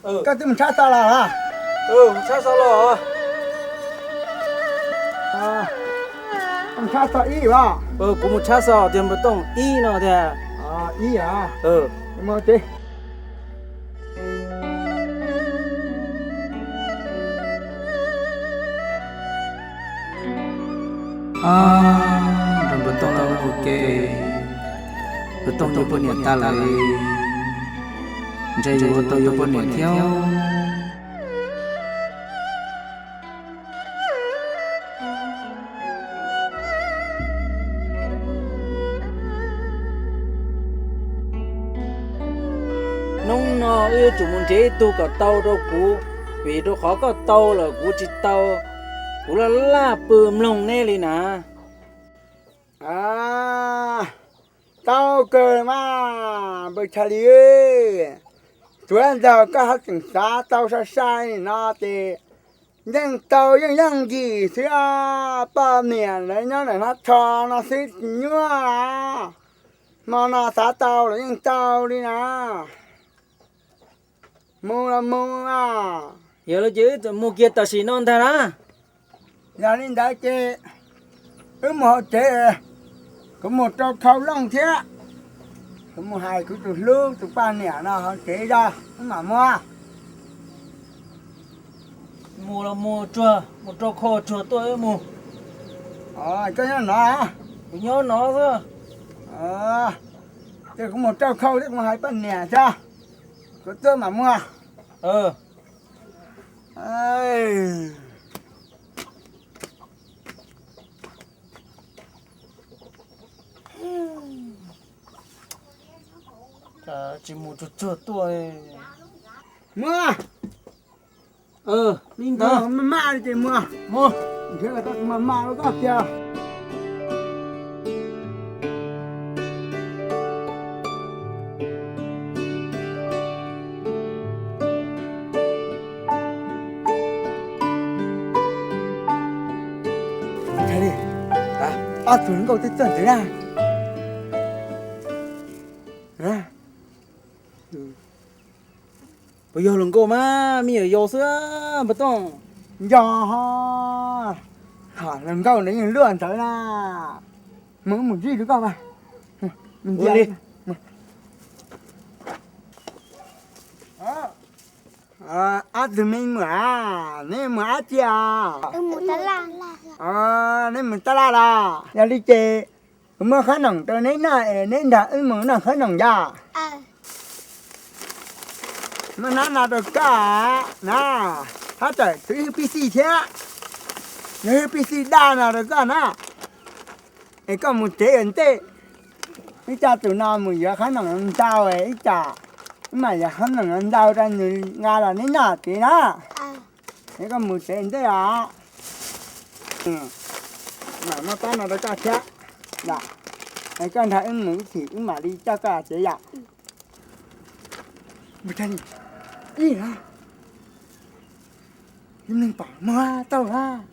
Koj twb mus tshab xov los? Mus tshab xov los. Mus tshab xov ib os. Kuv mus tshab xov tiag, npawg Tooj, ib no tiag. Ib os. Nrog npawg Tooj ua ke, npawg Tooj yuav poj niam tas lawm, ntshe yuav tau yuav poj niam thiab. Hnub no wb yuav tsum mus nrhiav ib tug kom tau rau kuv, vim rau qhov koj tau lawm kuv tsis tau, kuv laj laj pw mloog neb li na. Tau kawg mas npawg Tshaj Lis, tsuav ntawd koj ho tseem xav tau sai sai no ces yeej tau yeej yooj yim xwb. Poj niam lawv nyob ntawm hnav tsho no xwb tsis nyuaj. Hmo no xav tau los yeej tau li na. Mus los mus. Yog li ces wb mus kiag tam sim no ntag na. Yog li ntawd ces wb mus hauv tsev, kuv mus rau khau looj thiab. Kuv mus hais kuv tus hlub tus poj niam no hauv tsev zog wb mam muab. Mus los mus tsuag, mus rau khau tsuag tuaj wb mus. Koj nyob no? Kuv nyob no xwb. Ces kuv mus rau khau thiab kuv hais poj niam tso, kuv tuaj mam muab. Tsis mus tsuag tsuag tuaj. Muab. Li ntawd maj maj li ces muab. Nrhiav kom tau tus maj maj rau koj tiag. Ob tug hluas nkauj twb txog ntawd na. Puas yog hluas nkauj mas me nyuam yaus xwb npawg Tooj? Yog, hluas nkauj nws yeej luaj ntawd na. Mus mus zij rau koj mas. Ob tug me muam, neb mus dab tsi os? Neb mus taj laj los? Yog li ces kuv muab qhob noom rau neb noj es neb nrog wb mus noj qhob noom yog? Muab hnab no rau koj na, hab tawm tus ib hwj pib xij thiab, nws hwj pib xij daj no rau koj na. Es koj mus tsev ua ntej, wb coj tus no mus yuav qhob noom ntau, wb coj, wb mam yuav qhob noom ntau rau nws nqa los neb noj tsev na. Es koj mus tsev ua ntej os. Mam muab pab no rau koj thiab, es koj nrog wb mus ib chim wb mam li coj koj tsev yom. Ib, neeg pom muab tau na.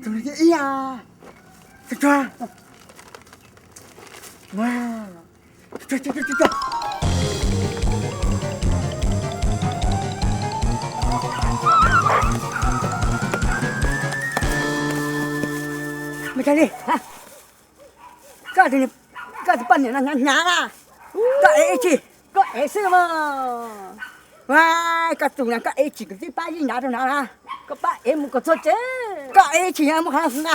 Tus no thiab ib, tsuag tsuag. Koj tus poj niam no hnyav hnyav na, koj ev ib chim, koj ev xwb mas. Koj tus na koj ev chim kuv twb pab zij nrad rau na, koj pab ev mus kom txog tsev, koj ev ib chim muab qhov no na.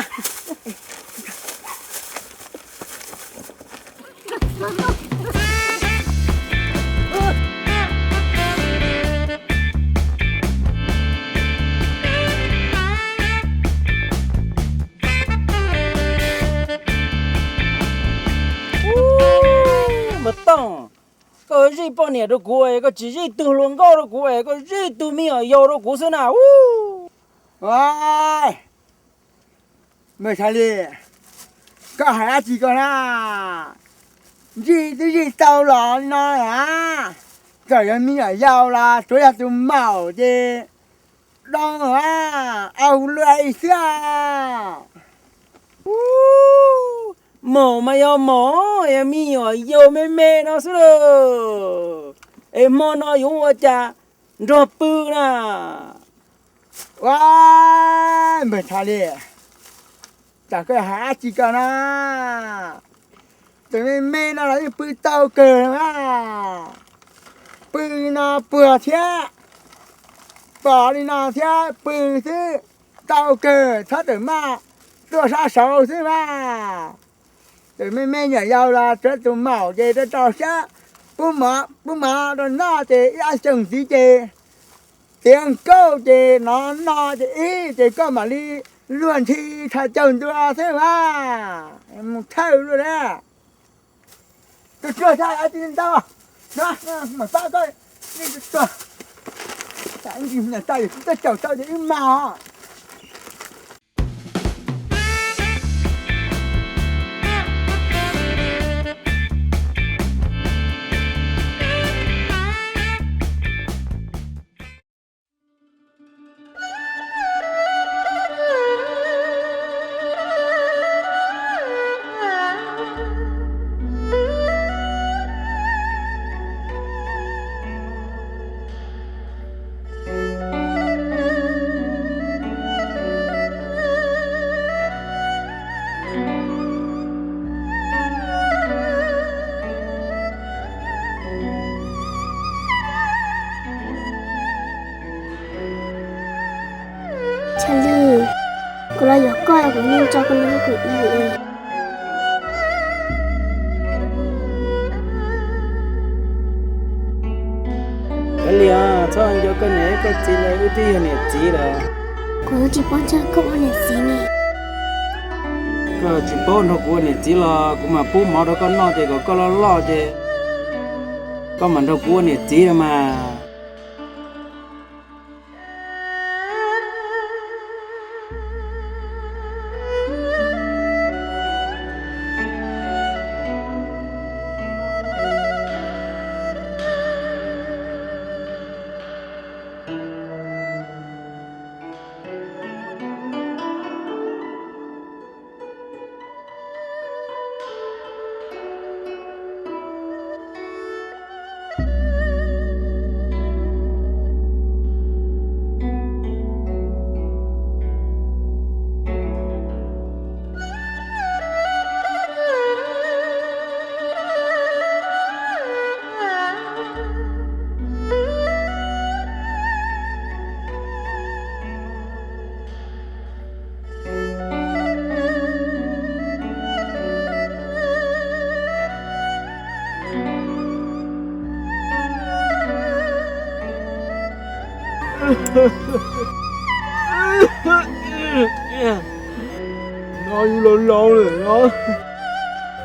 Npawg Tooj, koj zij poj niam rau kuv es koj tsis zij tug hluas nkauj rau kuv es koj zij tug me nyuam yaus rau kuv xwb na. Npawg Tshaj Lis, koj hais dab tsi ko na? Zij twb zij tau los li no a, txawm yog me nyuam yaus los tsuav yog tus maum ces doo a, au lua xwb. Maum mas yog maum, yog me nyuam yaus me me no xwb lauj. Es hmo no yuav ua cas Nrog pw na. Ua, npawg Thav Li, cas koj hais dab tsi ko na? Tus me me no los yeej pw tau kawg na. Pw no puag thiab, pom li no thiab pw xwb, tau kawg, txhob tawm maj, tuaj sab saud xwb mas. Tus me me nyuam yaus los tsuav tus maum ces rau rau siab, pub mov rau noj ces ib ob xyoos ntxiv ces tiav nkauj ces nov no ces ib ces koj mam li luag ntxhi thav caug ntua xwb mas. Mus thawj luaj na. Tuag tuag thiab, ntau, mam pab koj, tuag, ib ntsis niam tais yawm txiv tuaj caum tau ces wb mag os. Tshaj Li, kuv los yuav koj, kuv yeej tso koj nrog kuv ib. Kav liam, txhob nco koj niam koj txiv lawm, wb twb yog niam txiv lawm. Kuv tsis paub ntshai koj ua niam txiv ne. Koj tsis paub nrog kuv ua niam txiv los kuv mam pub mov rau koj noj ces kom koj loj loj ces koj mam nrog kuv ua niam txiv no mas. No yus laus laus lawm los,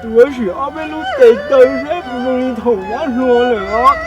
tus yuav sim ob peb lub tes taw saib puas zoo li thaum nyab hluas lawm os.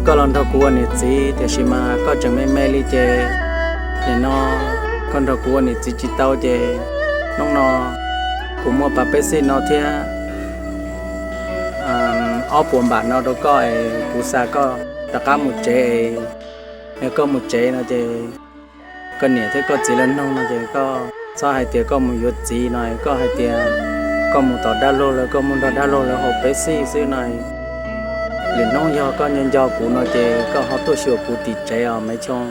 Koj los nrog kuv ua niam txiv tiam sis mas koj tseem me me li ces nim no koj nrog kuv ua niam txiv tsis tau ces hnub no kuv muab pas peb xij no thiab ob puas npam no rau koj es kuv xa koj rov qab mus tsev es, yog koj mus tsev no ces koj niam thiab koj txiv lawv noog no ces koj txhob hais tias koj mus yuav txiv no, koj hais tias koj mus tom dab laug lawv, koj mus nrog dab laug lawv haus peb xij xwb no. Lwm hnub yog koj nco nco kuv no ces koj ho tuaj xyuas kuv tim tsev os Maiv Choo.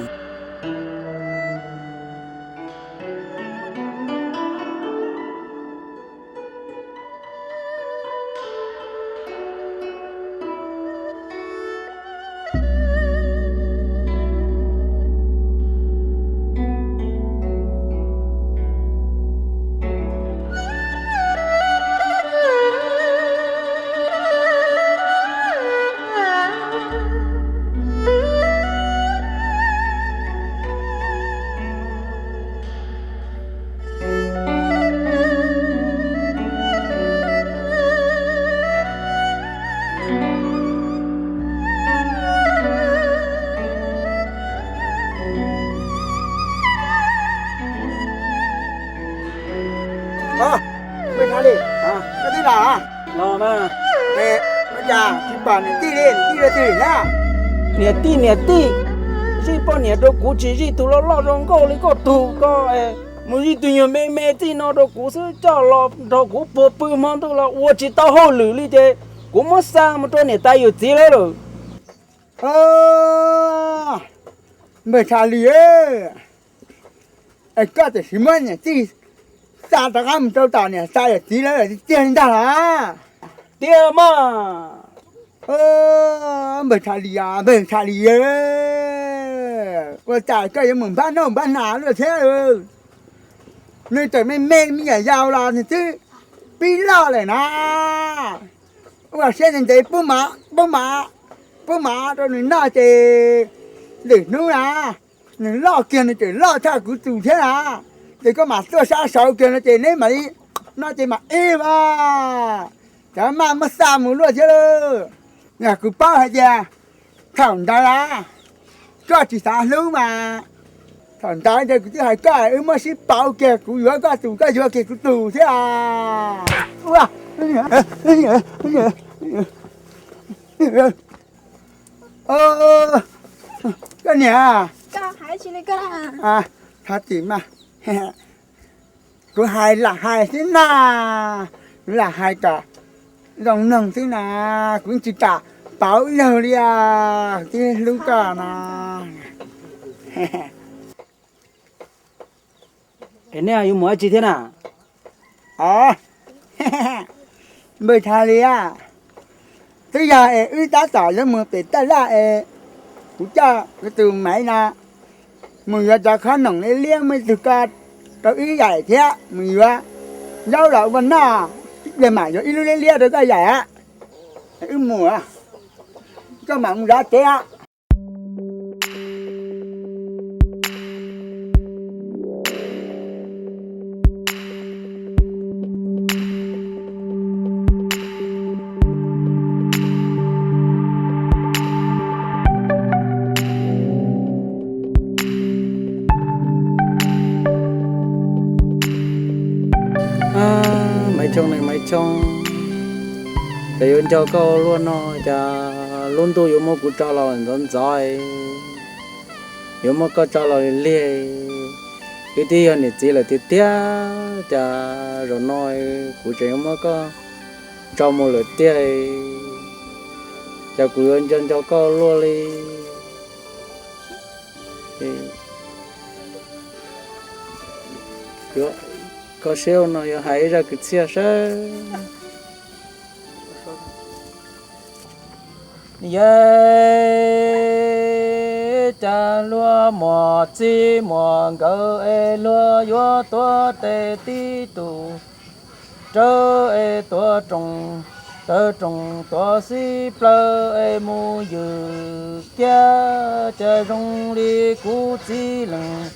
Koj twb los los mas, ua cas tsis pom niam tij li, niam tij dua twg thiab? Niam tij, niam tij, zij poj niam rau kuv tsis zij tus loj loj zoo nkauj li koj tug, koj mus zij tus nyuag me me txij no rau kuv xwb, coj los nrog kuv puag pw hmo ntuj los ua tsis tau hauj lwm li ces kuv muab xa mus rau niam tais yawm txiv lawv lawm. Npawg Tshaj Lis, es koj tam sim muab niam tij xa rov qab mus rau tom niam tais yawm txiv lawv lawm tiag li ntag los? Tiag mas. Npawg Tshaj Lis, npawg Tshaj Lis, ua cas koj yuav mus npab noj npab hnav luaj thiab? Nws tseem me me me nyuam yaus los nws twb pib loj lawm na. Ua siab ntev ntev pub mov, pub mov rau nws noj ces lwm hnub na nws loj kiag nws tseem loj tshaj kuv tus thiab na. Ces koj mam tuaj sab saud kiag no ces neb mam li noj ces mam ib mas. Cov maj muab xa mus luaj thiab lauj. Yog kuv paub hais tias thaum ntawd a, koj tsis xav hlub mas, thaum ntawd ces kuv twb hais koj wb muab sib pauv kiag, kuv yuav koj tus koj yuav kiag kuv tus thiab. Koj niam, thov txim mas, kuv hais lam hais xwb na, kuv lam hais kom zoo mloog xwb na, kuv tsis kam pauv ib zaug li, twb hlub koj no. Es nej yuav mus dab tsi thiab na? Npawg Tshaj Lis, twb yog es wb tab tom yuav mus pem Taj Laj es kuv coj kuv tus Maiv no mus yuav cov khob noom liab liab muaj ib tug ko rau wb yaim thiab mus yuav zaub los ua noj, ces mam yuav ib lub liab liab rau koj yaim. Wb mus, koj mam mus zov tsev. Maiv Choo ne Maiv Choo, cas yuav nco koj luaj no, cas lub ntuj yuav muab kuv tso los ntxov ntxov, yuav muab koj tso los lig lig, wb twb yog niam txiv lawm tiag tiag, cas zaum no kuv tseem yuav muab koj tso mus lawm tiag, cas kuv yuav nco nco koj luaj li. Koj siab no yuav hais ib zaj kwv txhiaj saib. Yog cas luag muam txij muam nkawd es luag yuav tuav tes tib tug rawv es tuav roos, tawv roos tuav xib plawv es mus ywm kiag, cas zoo li kuv txiv leej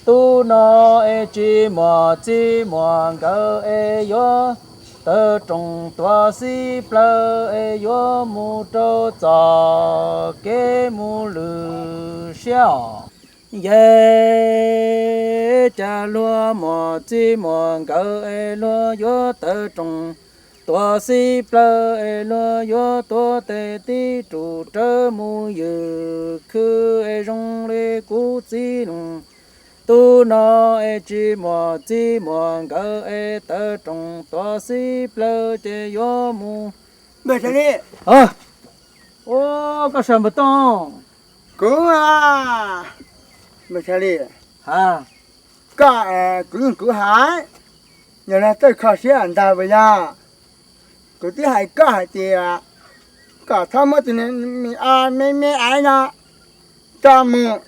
tub no es tsis muam txij muam nkawd es yuav tawv roos tuav xib plawv es yuav mus rau txoj kev mus lwm siab os. Yej, cas luag muaj txij muaj nkawm es luag yuav tawv roos tuav xib plawv es luag yuav tuav tes tib rum rawv mus ywm khw es zoo li kuv txiv nus tub no es tsis muaj txij muaj nkawm es tawv roos tuav xib plawv ces yuav mus. Npawg Tshaj Li, ua koj sawv Npawg Tooj. Kuv, Npawg Tshaj Li, ha, koj, kuv yeej kuv hais, yog no txawj kho siab ntag puas yog? Kuv twb hais koj hais tias kom txhob muab tus me me aiv no tso mus,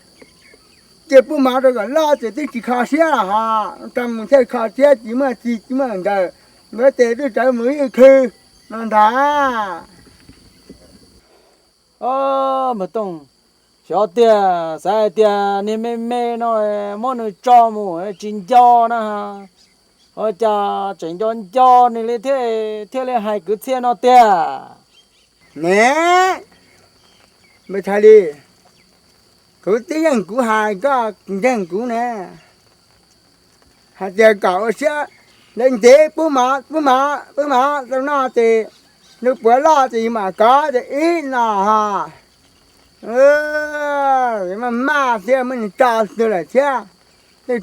cia pub mov rau kom loj ces twb tsis kho siab los ho, tso mus thiaj kho siab, tsis muaj txij tsis muaj nkawm, nkawd tes twb rawv mus ywm khw no ntag. Npawg Tooj, xyov tiag, xav hais tias niag me me no muab nws tso mus tsis nco na, ua cas tseem nco nco nws li thiab, thiaj li hais kwv txhiaj no tiag. Ne, Npawg Tshaj Li, kuv twb yeej kuv hais koj ntseeg kuv ne, hais tias kom ua siab ntev ntev pub mov, pub mov, pub mov rau noj ces nws puav loj ces yus mam kov ces ib no ho. Maj maj thiab muab nws tso twg lawm thiab,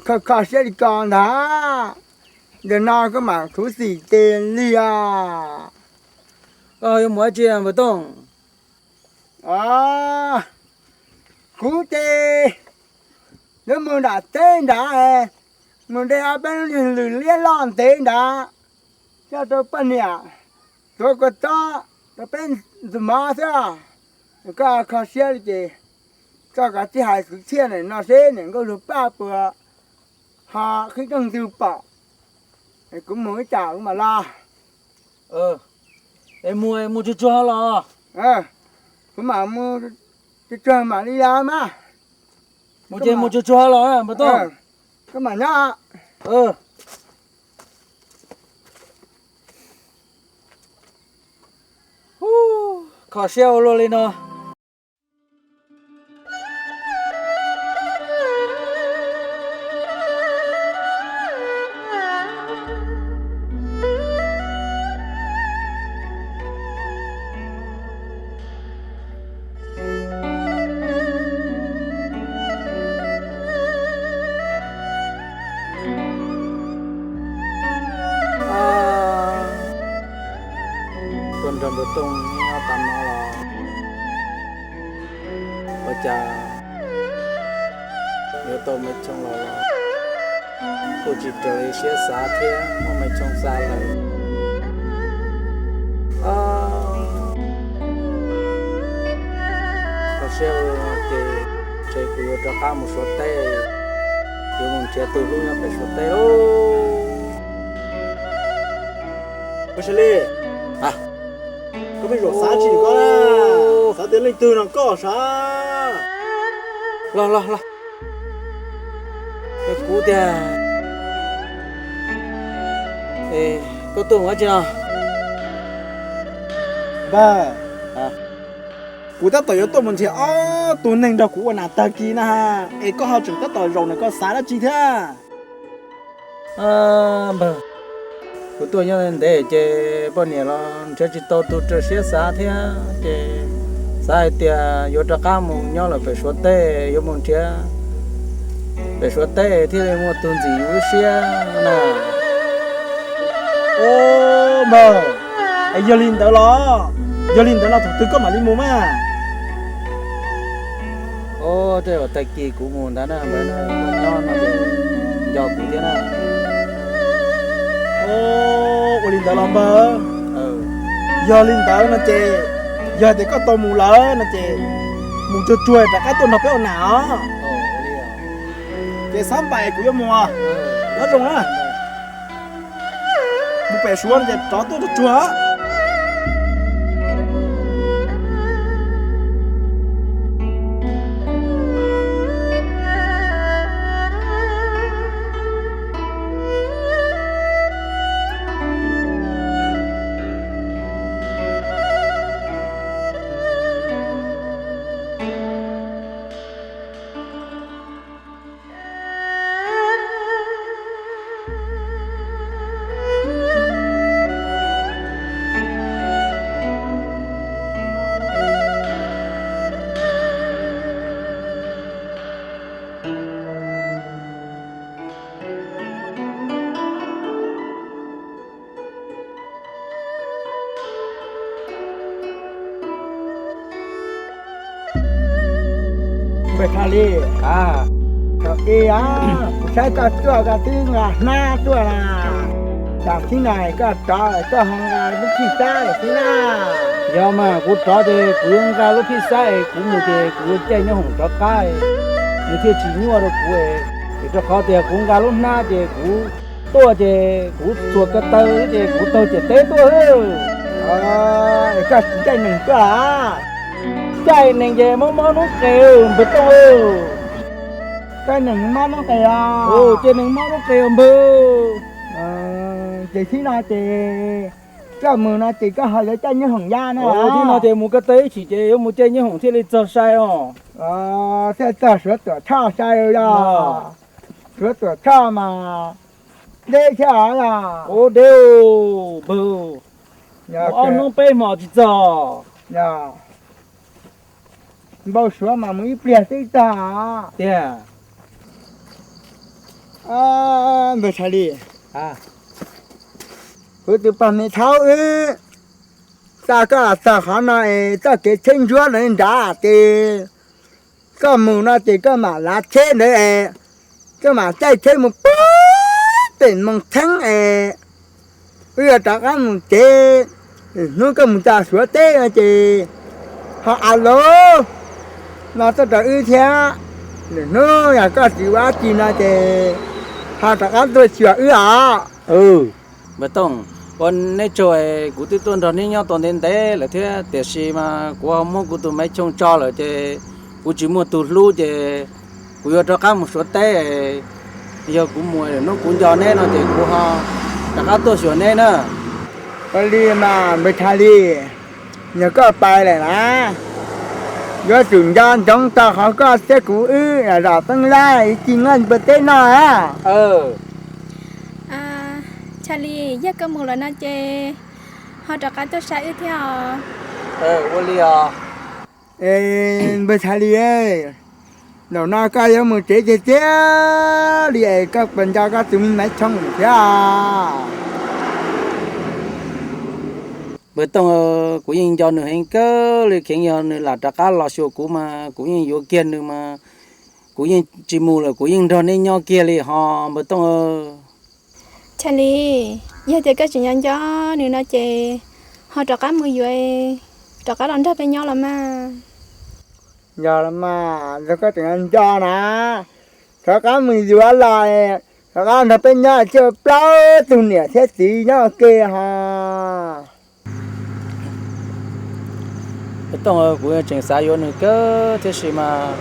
kho kho siab li ko ntag. Ntawm no koj mam khuv xim tes li os. Koj yuav mus dab tsi Npawg Tooj? Kuv ces yuav mus nram teb nrad, mus de ob peb lub niag lwm liab loj ntev nrad coj rau poj niam tuav kua txob rau peb ntxuag mov xwb. Koj kho siab li ces koj kav tsij hais kwv txhiaj ntawm no seb niam nkauj Zuag Paj puas ho qhib rooj ntws pom. Kuv mus ib tsam kuv mam los. Es mus, mus tsuag tsuag los. Kuv mam mus tsuag tsuag mam li los mas. Mus ces mus tsuag tsuag los Npawg Tooj. Koj mam nyob. Kho siab ua luaj li no. Tuaj nrog Npawg Tooj nyob tas no los ua cas yuav tau me choo los los kuj tsis raws li siab xav thiab, muaj me choo xa lawm. Kho siab ua ces ntshe kuv yuav rov qab mus Suav teb, yuav mus nrhiav tus hlub nyob pem Suav teb lauj. Npawg Sab Li, koj pheej zaum xav tsis koj na, xav tias leej twg no koj sav. Los los los, kuv tiag. Koj tuaj mus dab tsi no? Npawg, kuv tab tom yuav tuaj mus nrhiav ob tug neeg nrog kuv ua nas tag kis na, es koj ho tseem tab tom zaum no koj xav dab tsi thiab? Npawg, kuv tuaj nyob ntev ces poj niam los nrhiav tsis tau tus raws siab xav thiab ces xav hais tias yuav rov qab mus nyob lawm pem Suav teb, yuav mus nrhiav pem Suav teb thiaj li muaj tus ntxim yus lub siab na. Npawg, yog li ntawd los, yog li ntawd no thaum twg koj mam li mus mas? Tej zaum tag kis kuv mus ntag na, npawg, koj nyob no nco kuv thiab na. Ua li ntawd los npawg, yog li ntawd no ces, yog tias koj tau mus lawm no ces mus tsuag tsuag rov qab tuaj nrog peb ua nas os. Ces xav npaim kuv yuav mus, nyob zoo na. Mus pem Suav no ces rov tuaj tsuag tsuag. Npawg Tshaj Lis, thaum ub kuv saib koj tuaj koj twb nqa hnab tuaj na, tam sim no koj rov koj ho nqa lub phij xab lawm xwb na. Yog mas kuv rov ces kuv yuav nqa lub phij xab es kuv mus ces kuv yuav caij nyob hoom rov qab, nws thiaj tsis nyuaj rau kuv. Vim rau qhov tias kuv nqa lub hnab ces kuv tuaj ces kuv txuas ko taw ces kuv taug ciam teb tuaj. Koj tsis caij nees tuaj los? Caij nees ces mob mob noob qes npawg Tooj. Caij nees mob noob qes os? Caij nees mob noob qes os npawg. Ces thaum no ces koj mus no ces koj ho yuav caij nyob hoom yaj no. Thaum no ces mus ko taw ib chim ces yuav mus caij nyob hoom thiaj li txog sai os. Thiaj txog Suav Tuam Tshoj sai os. Suav Tuam Tshoj mas deb thiab os. Ua deb npawg, ob hnub peb hmos tsis txog. Npau suav mas mus ib pliag twb txog tiag. Npawg Tshaj Lis, kuv tus pog me thaub wb xa koj los txog qhov no es txoj kev tsheb ntsuab ntawd nrad ces koj mus no ces koj mam lav tsheb ntawd es koj mam caij tsheb mus puag pem Moos Theeb es wb yuav rov qab mus tsev. Hnub koj mus txog Suav teb no ces ho a lus no tuaj rau wb thiab. Lwm hnub yog koj tsis ua dab tsi no ces ho rov qab tuaj xyuas wb os. Npawg Tooj, ua neb tsaug, kuv twb tuaj nrog neb nyob tau ntev ntev lawm thiab tiam sis mas kuv ho muab kuv tus Maiv Choo tso lawm ces kuv tsis muaj tus hlub ces kuv yuav rov qab mus Suav teb. Yog kuv mus hnub kuv nco neb no ces kuv ho rov qab tuaj xyuas neb na. Ua li mas npawg Tshaj Lis, yog koj pais lawm na, yuav tsum nco ntsoov tau qhov koj thiab kuv wb zom teeb lab ib cig noj npua teb noj na. Tshaj Lis, yog koj mus lawm no ces ho rov qab tuaj saib wb thiab os. Ua li os. Npawg Tshaj Lis, zaum no koj yuav mus tsev tiag tiag li es koj puas nco koj tus me Maiv Choo thiab? Npawg Tooj, kuv yeej nco nws heev kawg li, kheev yog nws lam rov qab los xyuas kuv mas kuv yeej yuav kiag nws mas kuv yeej tsis mus lawm, kuv yeej nrog neb nyob kiag li ho npawg Tooj. Tshaj Lis, yog tias koj tseem nco nco nws no ces ho rov qab mus yuav, rov qab los nrog peb nyob los mas. Yog los mas, yog koj tseem nco nco na, rov qab mus yuav los, rov qab nrog peb nyob thiaj ua plaub tug niam thiab txiv nyob ua ke ho. Npawg Tooj, kuv tseem xav yuav nws kawg thiab sis mas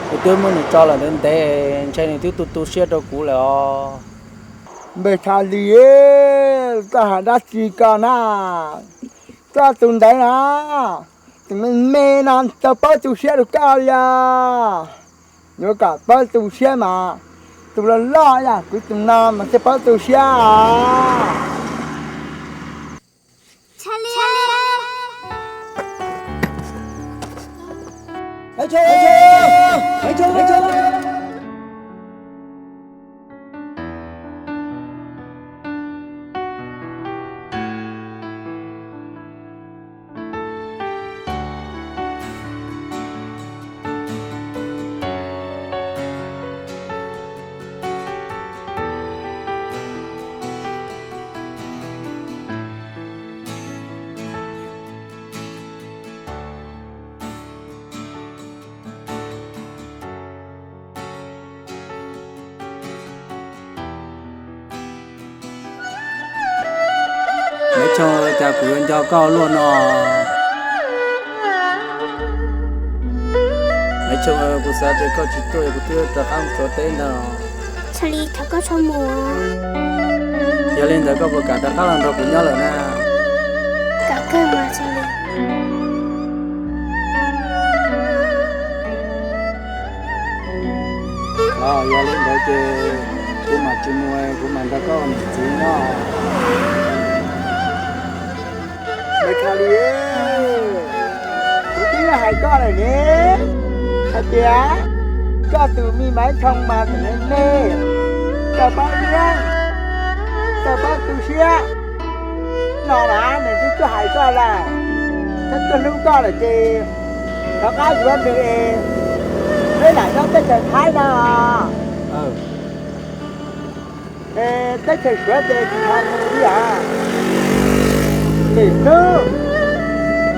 kuv twb muab nws tso lawm ntev ntev, ntshai nws twb tu tu siab rau kuv lawm os. Npawg Tshaj Lis, koj hais dab tsi ko na? Koj tus ntawd na, tus me me no tau paub tu siab rau koj li os. Yuav kom paub tu siab mas tus loj loj yam kuv tus no mas thiaj paub tu siab os. Maiv Choo, cas kuv yuav nco koj luaj no. Maiv Choo, kuv xav tias koj tsis tuaj kuv twb rov qab mus Suav teb ntag. Tshaj Lis, thov koj txhob mus. Yog li ntawd koj puas kam rov qab los nrog kuv nyob lawm na? Kam kawg mas Tshaj Lis. Los yog li ntawd ces kuv mam tsis mus, kuv mam nrog koj niam txiv nyob. Npawg Tshaj Lis, kuv twb hais koj lawm ne, hais tias koj tus me Maiv Choo mas tseem me me, tsis paub ua, tsis paub tu siab no na, nws twb tuaj hais koj lawm, twb tuaj hlub koj lawm ces rov qab yuav nws es, Peb lam nyob teb chaws Thaib no. Teb chaws Suav ces tsis tau mus li as. Lwm hnub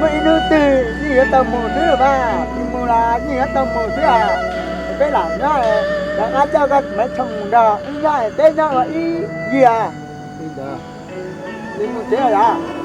muaj ib hnub twg yeej yuav tau mus xwb mas, tsis mus los yeej yuav tau mus xwb as. Peb lam nyob, rov qab coj koj Maiv Tshooj mus nrog wb nyob, peb nyob ua ib yig. Li mus tsev os.